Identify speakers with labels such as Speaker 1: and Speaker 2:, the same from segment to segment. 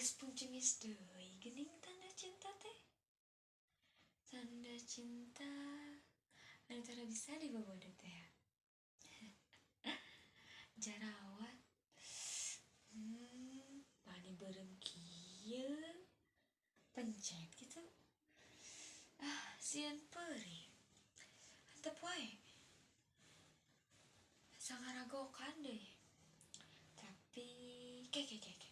Speaker 1: Geus pungcengis deui geuning tanda cinta teh. Tanda cinta anu tara bisa dibobodo teh. Jarawat. Pani beureum kieu. Pencet gitu. Ah, sieun peurih. Antep wae. Sangaragokan deui. Tapi ke ke ke ke.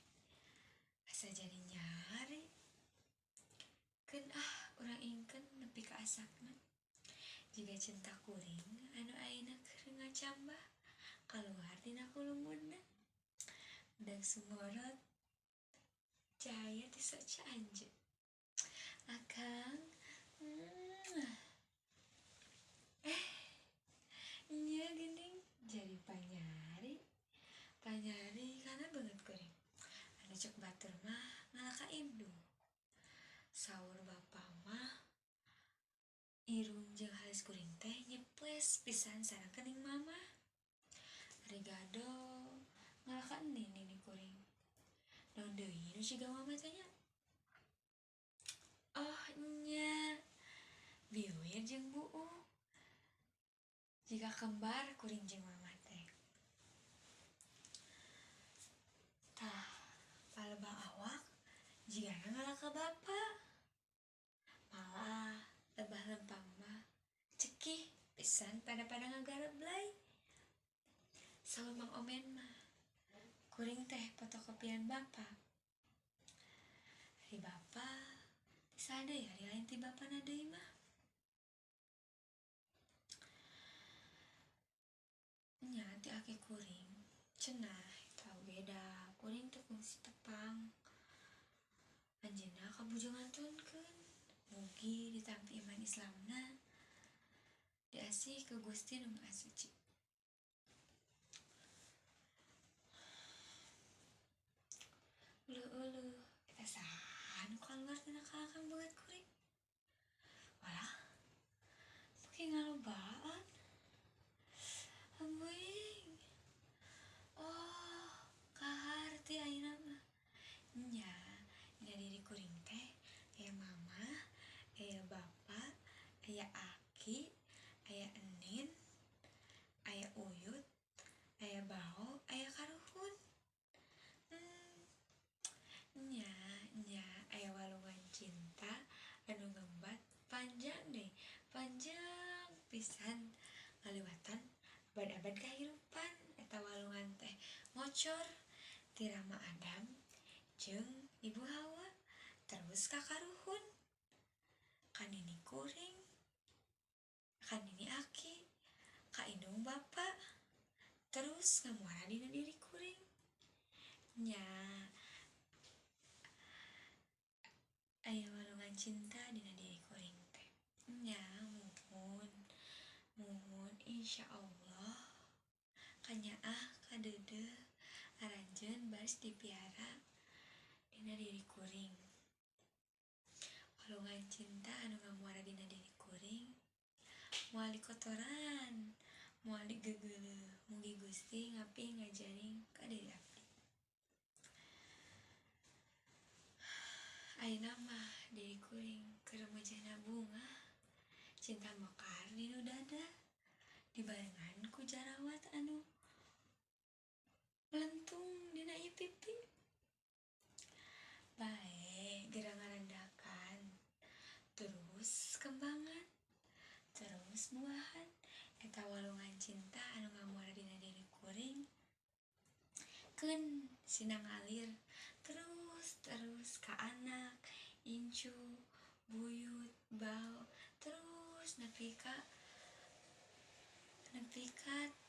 Speaker 1: Asa jadi nyari. Keun ah urang ingkeun nepi ka asakna. Jiga cinta kuring anu ayeuna keur ngacambah kaluar tina kulumudna. Udag sumorot cahaya ti soca anjeun. Akang. Nya geuning jadi panyari. Panyari kana beungeut kuring. Anu cek batur mah ngalah ka indung. Saur bapa mah irung jeung halis kuring teh nyepes pisan sareng kening mama. Ari gado ngalah ka enin nini kuring. Naon deui nu ciga mama teh nya? Oh nya, biwir jeung buuk. Jika kembar kuring jeung mama teh. Tah, palebah awak jigana ngalah ka bapa. Malah lebah lempang mah cekih pisan pada-pada ngagareblay. Saur Mang Omen mah kuring teh fotokopian bapa. Ari bapa ti saha deui ari lain ti bapana deui mah. Nya ti aki kuring cenah eta oge da kuring teu kungsi tepang. Anjeunna kabujung ngantunkeun. Mugi ditampi iman Islamna diasih ku Gusti Nu Maha Suci. Uluh-uluh eta saha nu kaluar tina kalakang beungeut kuring. Walah, beuki ngalobaan. Ambuing. Oh, kaharti ayeuna mah. Nya, dina diri kuring teh aya mama, aya bapa, aya aki, aya enin, aya uyut, aya bao, aya karuhun. Nya, nya aya walungan cinta anu ngembat panjang deh, panjang pisan ngaliwatan abad-abad kahirupan. Eta walungan teh ngocor ti Rama Adam jeung Ibu Hawa terus ka karuhun, ka nini kuring, ka nini aki, ka indung bapa, terus ngamuara dina diri kuring. Nya aya walungan cinta dina diri kuring teh. Nya muhun, muhun insyaallah kanyaah kadeudeuh aranjeun baris dipiara dina diri kuring. Walungan cinta anu ngamuara dina diri kuring moal dikotoran, moal digegeuleuh. Mugi Gusti ngapi ngajaring ka diri abdi. Ayeuna mah diri kuring keur mejana bunga, cinta mekar dinu dada, dibarengan ku jarawat anu melentung dina ieu pipi. Bae geura ngarandakan, terus kembangan, terus buahan. Eta walungan cinta anu ngamuara dina diri kuring keun sina ngalir terus terus ka anak, incu, buyut, bau, terus nepi ka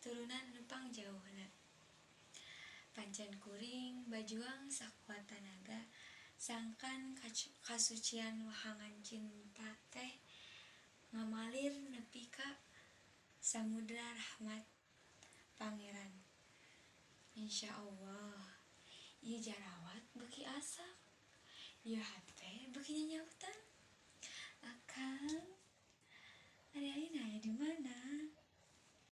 Speaker 1: turunan anu pangjauhna. Pancen kuring bajuang sakuat tanaga sangkan kasucian wahangan cinta teh ngamalir nepi ka samudra rahmat Pangeran. Insyaallah ieu jarawat beuki asak, ieu hate beuki nyanyautan. Akang, ari ayeuna aya di mana?